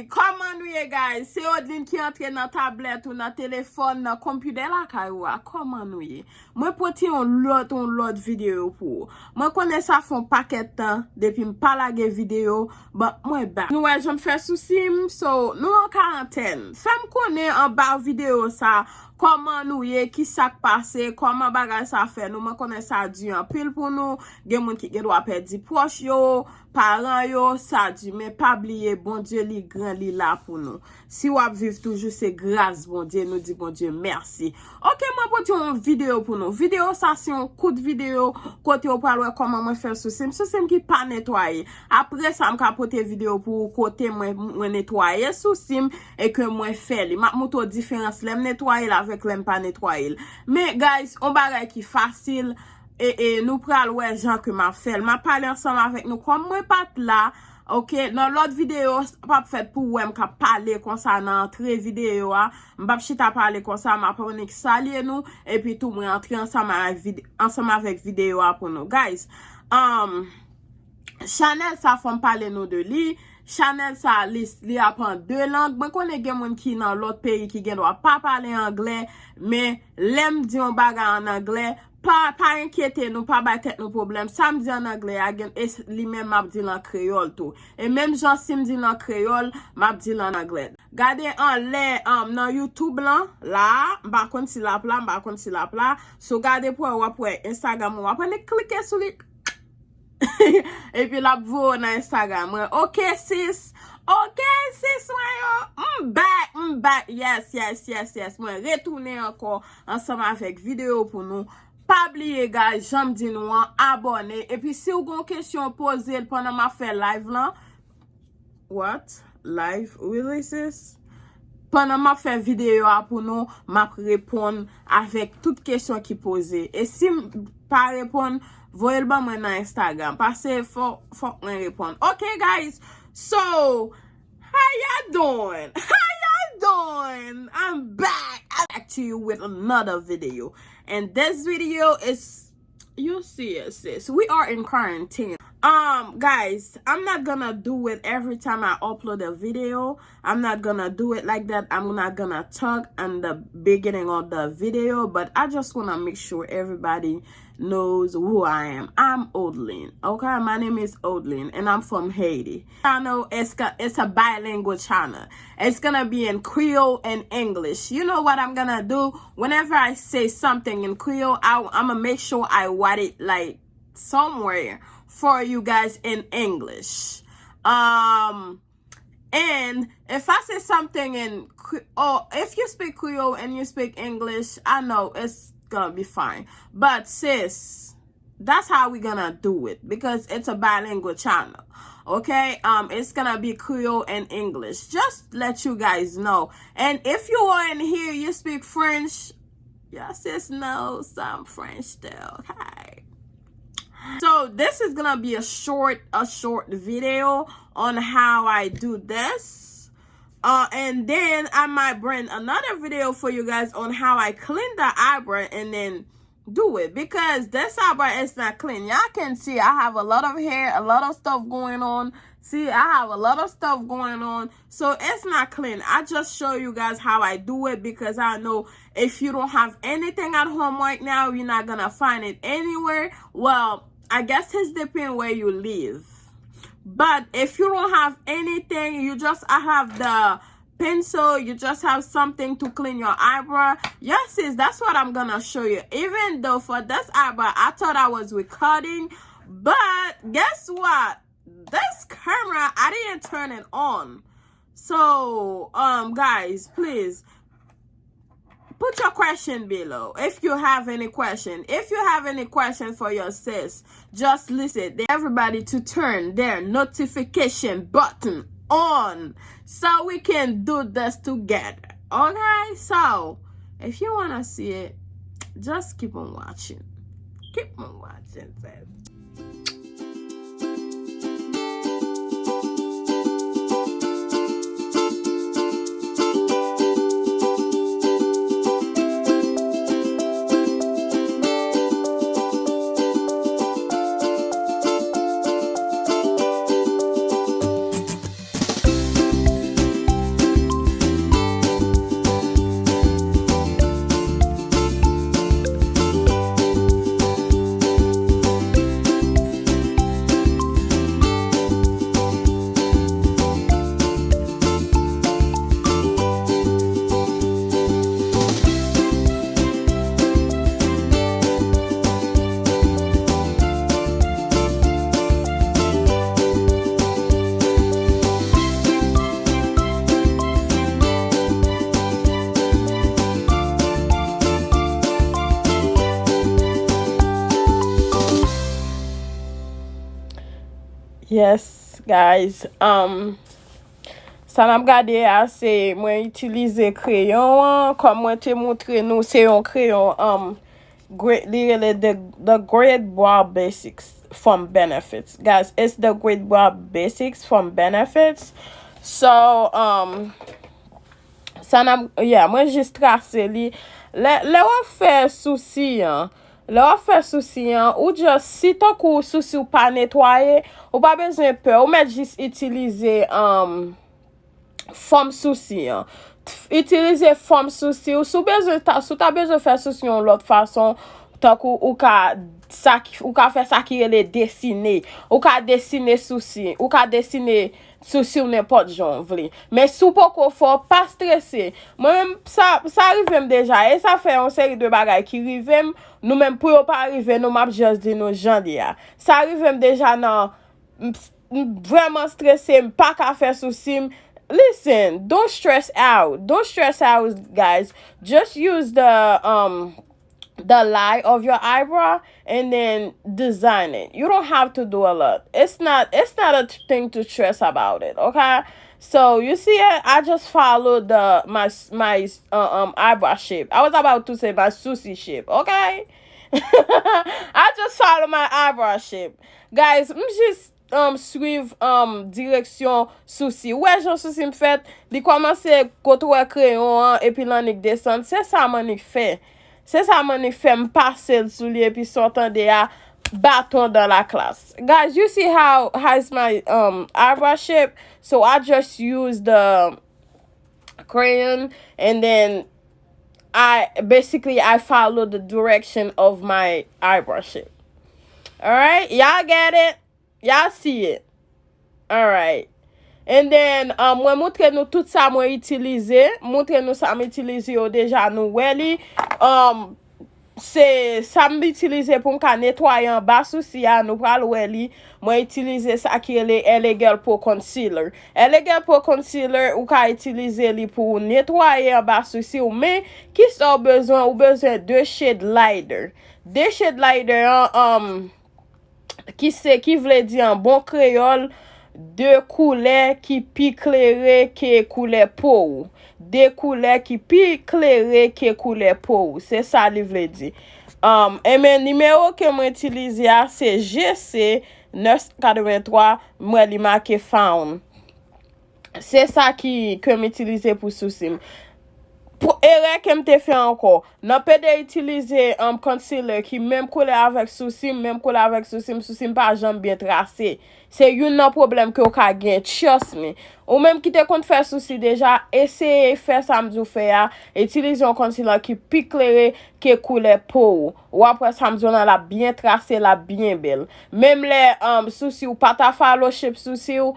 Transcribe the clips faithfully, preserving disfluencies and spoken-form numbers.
Kòman nou ye, guys? Se Odeline ki antre nan tablèt ou, nan telefòn, nan konpitè lakay ou a. Kòman nou ye? Mwen pote yon lòt, yon lòt videyo pou ou. Mwen konnen sa fè yon pakèt tan depi m pa lage videyo, but mwen back. Nou wè jan m fè sousi m, so nou an karantèn. Fè m konnen anba videyo sa, kòman nou ye, ki sa k pase, kòman bagay sa fè nou. Mwen konnen sa di anpil pou nou. Gen moun ki gen dwa pèdi pwòch yo, paran yo, sa di, men pa bliye, Bondye li gran, li la pou nou. Si w ap viv toujou, se gras Bondye, nou di Bondye mèsi. Ok, mwen pote yon videyo pou nou. Videyo sa se yon kout videyo kote w pral wè kòman mwen fè sousi m. Sousi m ki pa netwaye. Apre sa, m ka pote videyo pou ou kote mwen, mwen netwaye sousi m e ke mwen fè li. M ap montre w diferans lè m netwaye l avèk lè m pa netwaye l. Men, guys, yon bagay ki fasil, e, e nou pral wè jan ke m ap fè l. M ap pale ansanm avèk nou kòm mwen pa t la, ok? Nan lòt videyo, sa p ap fèt pou w wè m k ap pale konsa nan antre videyo a. M p ap chita pale konsa, m ap annik salye nou, epi tou mwen antre ansanm avèk vide-, ansanm avèk videyo a pou nou. Guys, um, chanèl sa, fò m pale nou de li. Chanèl sa, li, li ap an de lang. Mwen konnen gen moun ki nan lòt peyi ki gen dwa pa pale anglè, men lè m di yon bagay an anglè, pa, pa enkyete nou, pa bay tèt nou pwoblèm. Sa m di an anglè a, gen, e s-, li menm m ap di l an kreyòl tou. E menm jan si m di l an kreyòl, m ap di l an anglè. Gade anlè, um, nan YouTube lan, la, m pa konn si l ap la, m pa konn si l ap la. Si w gade pou wè, w ap wè Instagram mwen, w ap annik klike sou li. Epi l ap voye w nan Instagram mwen. Ok, sis. Ok, sis mwen yo. M back, m back. Yes, yes, yes, yes. Mwen retounen ankò ansanm avèk videyo pou nou. Pa bliye, guys, jan m di nou an, abòne. Epi si w gen yon kesyon, poze l pandan m ap fè live lan. What? Live? Really, sis? Pandan m ap fè videyo a pou nou, m ap reponn avèk tout kesyon ki poze. E si m pa reponn, voye l ban mwen nan Instagram. Pase fò, fòk mwen reponn. Ok, guys? So, how y'all doing? How y'all doing? I'm back. I'm back to you with another video. And this video is You'll see it, sis. We are in quarantine. Um, guys, I'm not gonna do it every time I upload a video. I'm not gonna do it like that. I'm not gonna talk in the beginning of the video, but I just wanna make sure everybody knows who I am. I'm Odeline, okay? My name is Odeline, and I'm from Haiti. Channel, it's, go- it's a bilingual channel. It's gonna be in Creole and English. You know what I'm gonna do? Whenever I say something in Creole, I, I'ma make sure I write it, like, somewhere for you guys in English. Um, and if I say something in Cre- oh, if you speak Creole and you speak English, I know it's gonna be fine. But sis, that's how we're gonna do it because it's a bilingual channel. Okay? Um, it's gonna be Creole and English. Just let you guys know. And if you are in here, you speak French, your sis knows some French too. Okay. So this is gonna be a short, a short video on how I do this. Uh, and then I might bring another video for you guys on how I clean the eyebrow and then do it because this eyebrow is not clean. Y'all can see I have a lot of hair, a lot of stuff going on. See, I have a lot of stuff going on. So it's not clean. I just show you guys how I do it because I know if you don't have anything at home right now, you're not gonna find it anywhere. Well, I guess it's depend where you live. But if you don't have anything, you just I have the pencil, you just have something to clean your eyebrow. Yes, sis, that's what I'm gonna show you. Even though for this eyebrow, I thought I was recording, but guess what? This camera, I didn't turn it on. So, um, guys, please put your question below if you have any question. If you have any question for your sis, just listen. Everybody to turn their notification button on so we can do this together. Okay? So, if you wanna see it, just keep on watching. Keep on watching, sis. Yes, guys. Um, sa n ap gade a, se mwen itilize kreyon an. Kòm mwen te montre nou, se yon kreyon, um, great, li rele the, the Great Brow Basics from Benefits. Guys, it's the Great Brow Basics from Benefits. So, um, sa n ap, yeah, mwen jis trase li. Lè, lè w ap fè sousi an, lè w ap fè sousi an, ou just, si tankou sousi w pa netwaye, ou pa bezwen pè, ou mèt jis itilize, um, fòm sousi an. Itilize fòm sousi w. Si w bezwen ta, si w ta bezwen fè sousi yon lòt fason, tankou ou ka, sa ki, ou ka fè sa ki rele desine. Ou ka desine sousi. Ou ka desine sousi w nenpòt jan w vle. Men si w poko fò, pa strese. Mwen menm, sa, sa rive m deja. E sa fè yon seri de bagay ki rive m. Nou menm, pou yo pa rive nou, m ap just di nou jan li a. Sa rive m deja nan m, s- m vrèman strese, m pa ka fè sousi m. Listen, don't stress out. Don't stress out, guys. Just use the, um, the line of your eyebrow and then design it. You don't have to do a lot. It's not, it's not a thing to stress about it, okay? So you see it, I just follow the, my s- my s- uh, um, eyebrow shape. I was about to say my sousi shape, okay? I just follow my eyebrow shape. Guys, m jis, um, swiv, um, direksyon sousi. Ou wè jan sousi m fèt? Li kòmanse kote w wè kreyon an, epi l annik desann. Se sa m annik fè. Se sa m annik fè. M pase l sou li, epi sa w tande a, baton dans la classe. Guys, you see how, how is my, um, eyebrow shape? So I just use the crayon, and then I, basically, I follow the direction of my eyebrow shape. Alright, y'all get it? Y'all see it? Alright. And then, um, mwen montre nou tout sa mwen itilize. Montre nou sa m itilize yo deja, nou wè li. Um, se sa m itilize pou m ka netwaye anba sousi a, nou pral wè li. Mwen itilize sa ki rele L A Girl Pro Concealer. L A Girl Pro Concealer, ou ka itilize li pou w netwaye anba sousi w, men kisa w bezwen? Ou bezwen de shade lighter. De shade lighter an, um, ki se, ki vle di an bon kreyòl, de koulè ki pi klere ke koulè po w. De koulè ki pi klere ke koulè po w. Se sa li vle di. Um, e men nimewo ke mwen itilize a, se G C nèf san katrevenntwa, m wè li make found. Se sa ki, ke m itilize pou sousi m. Pou erè ke m te fè ankò, nan pede itilize, um, concealer ki menm koulè avèk sousi m, menm koulè avèk sousi m, sousi m pa janm byen trase. Se youn nan pwoblèm ke w ka gen, trust me. Ou menm ki te konn fè sousi deja, eseye fè sa m di w fè a, itilize yon concealer ki pi klere ke koulè po w. W ap wè sa m di w lan, l ap byen trase, l ap byen bèl. Menm lè, um, sousi w pa ta follow shape sousi w,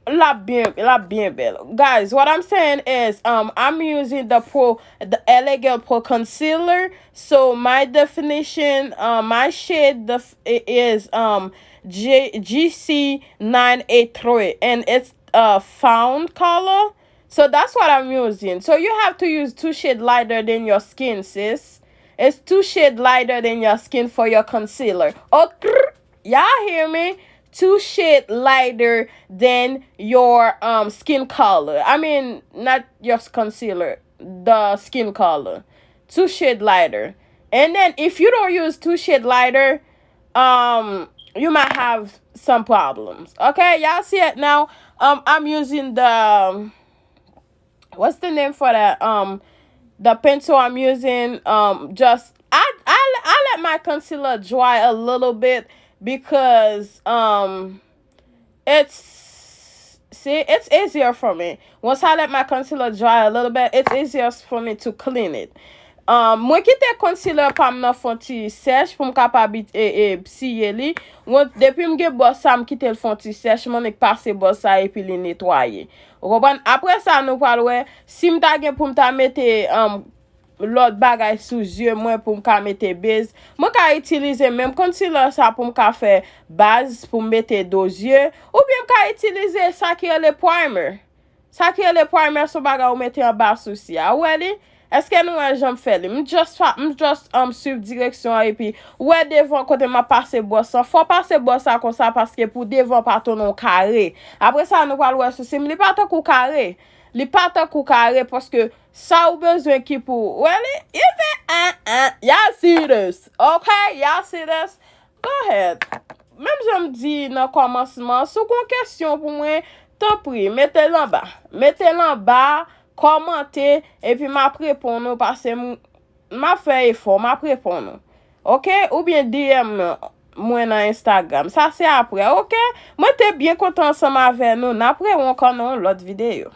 l ap byen, l ap byen bèl. Guys, what I'm saying is, um, I'm using the Pro, the L A Girl Pro Concealer. So my definition, uh, my shade def- i- is, um, G- G C nine eight three, and it's a found color. So that's what I'm using. So you have to use two shade lighter than your skin, sis. It's two shade lighter than your skin for your concealer. Oh, y'all hear me? Two shade lighter than your, um, skin color. I mean, not your concealer, the skin color. Two shade lighter. And then if you don't use two shade lighter, um, you might have some problems. Okay, y'all see it now? Um, I'm using the, what's the name for that? Um, the pencil I'm using, um, just I I I let my concealer dry a little bit because, um, it's, see, it's easier for me. Once I let my concealer dry a little bit, it's easier for me to clean it. Um, mwen kite concealer pa m nan fon ti sèch pou m kapab, e, e, siye li. Mwen, depi m gen bòs sa, m kite l fon ti sèch, m annik pase bòs sa epi li netwaye. Ou konprann? Apre sa, nou pral wè, si m ta gen pou m ta mete, um, lòt bagay sou zye mwen pou m ka mete base, mwen ka itilize menm concealer sa pou m ka fè baz pou m mete do zye, oubyen m ka itilize sa ki rele primer. Sa ki rele primer se yon bagay ou mete anba sousi a. Ou wè li? Èske nou wè jan m fè li? M just, fa- m just um, suiv direksyon an epi ou wè devan kote m ap pase bòs lan. Fò w pase bòs la konsa paske pou devan pa tounen yon kare. Apre sa, nou pral wè sou sim. Li pa tankou kare. Li pa tankou kare paske sa ou bezwen ki pou. Wè li? You see? Uh, uh, y'all see this. Okay? Y'all see this? Go ahead. Menm jan m di nan kòmansman, si w gen yon kesyon pou mwen, tanpri, mete l anba. Mete l anba, kòmante, epi m ap reponn ou, paske m, m ap fè efò, m ap reponn ou. Oke? Oubyen D M mwen nan Instagram. Sa se apre, oke? Mwen te byen kontan ansanm avè nou. N ap rewonk nan yon lòt videyo.